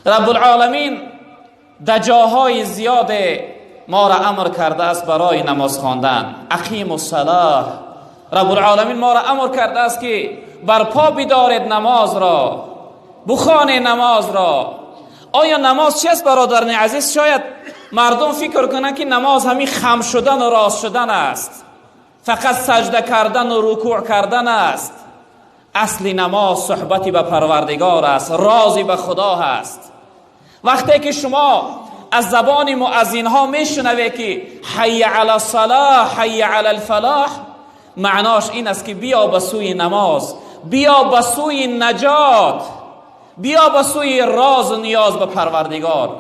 رب العالمین در جاهای زیاد ما را امر کرده است برای نماز خواندن. اقیم الصلاه. رب العالمین ما را امر کرده است که برپا بدارید نماز را، بخوانید نماز را. آیا نماز چی است برادران عزیز؟ شاید مردم فکر کنند که نماز همین خم شدن و راست شدن است، فقط سجده کردن و رکوع کردن است. اصل نماز صحبتی به پروردگار است، رازی به خدا هست. وقتی که شما از زبان مؤذن ها میشنوید که حی علی الصلاح، حی علی الفلاح، معناش این است که بیا به سوی نماز، بیا به سوی نجات، بیا به سوی راز و نیاز به پروردگار.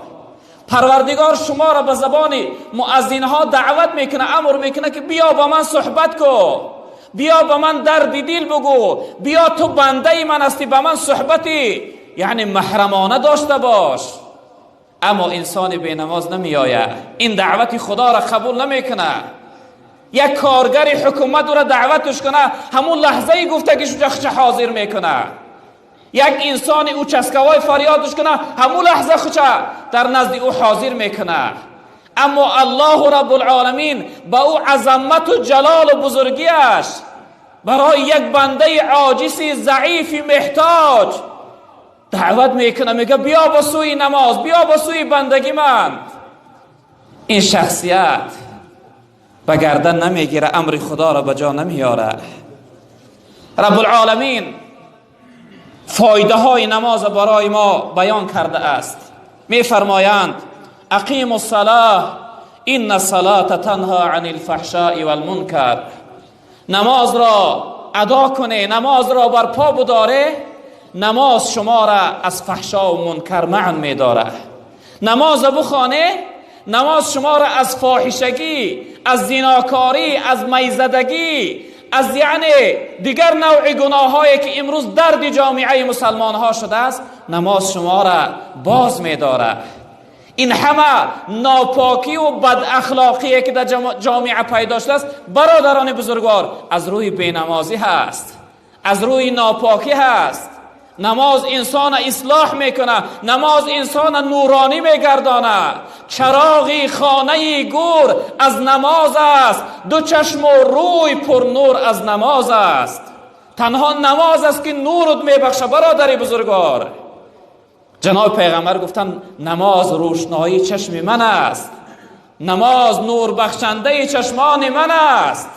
پروردگار شما را به زبان مؤذن ها دعوت میکنه، امر میکنه که بیا با من صحبت کو، بیا با من درد دل بگو، بیا تو بنده من هستی، با من صحبتی یعنی محرمانه داشته باش. اما انسان بی نماز نمی آید، این دعوت خدا را قبول نمیکنه. یک کارگر حکومت را دعوتش کنه، همون لحظه گفته که خودش حاضر میکنه. یک انسان او چسکوای فریادش کنه، همون لحظه خودش در نزد او حاضر میکنه. اما الله رب العالمین با او عظمت و جلال و بزرگیش برای یک بنده عاجز ضعیف محتاج دعوت میکنه، میگه بیا به سوی نماز، بیا به سوی بندگی من. این شخصیت به گردن نمیگیره، امر خدا را به جا نمیاره. رب العالمین فایده های نماز برای ما بیان کرده است. میفرمایند اقیم الصلاه ان الصلاه تنها عن الفحشاء والمنکر. نماز را ادا کنه، نماز را برپا بداره، نماز شما را از فحشا و منکر منع میداره. نماز بخوانه، نماز شما را از فاحشگی، از زناکاری، از میزدگی، از یعنی دیگر نوع گناهایی که امروز درد جامعه مسلمان ها شده است، نماز شما را باز میداره. این همه ناپاکی و بد اخلاقی که در جامعه پیدا شده است، برادران بزرگوار، از روی بینمازی هست، از روی ناپاکی هست. نماز انسان اصلاح میکنه، نماز انسان نورانی میگردانه. چراغی خانه گور از نماز است، دو چشم و روی پر نور از نماز است. تنها نماز است که نورت میبخشه. برادر بزرگوار، جناب پیغمبر گفتن نماز روشنایی چشم من است، نماز نور بخشنده چشمان من است.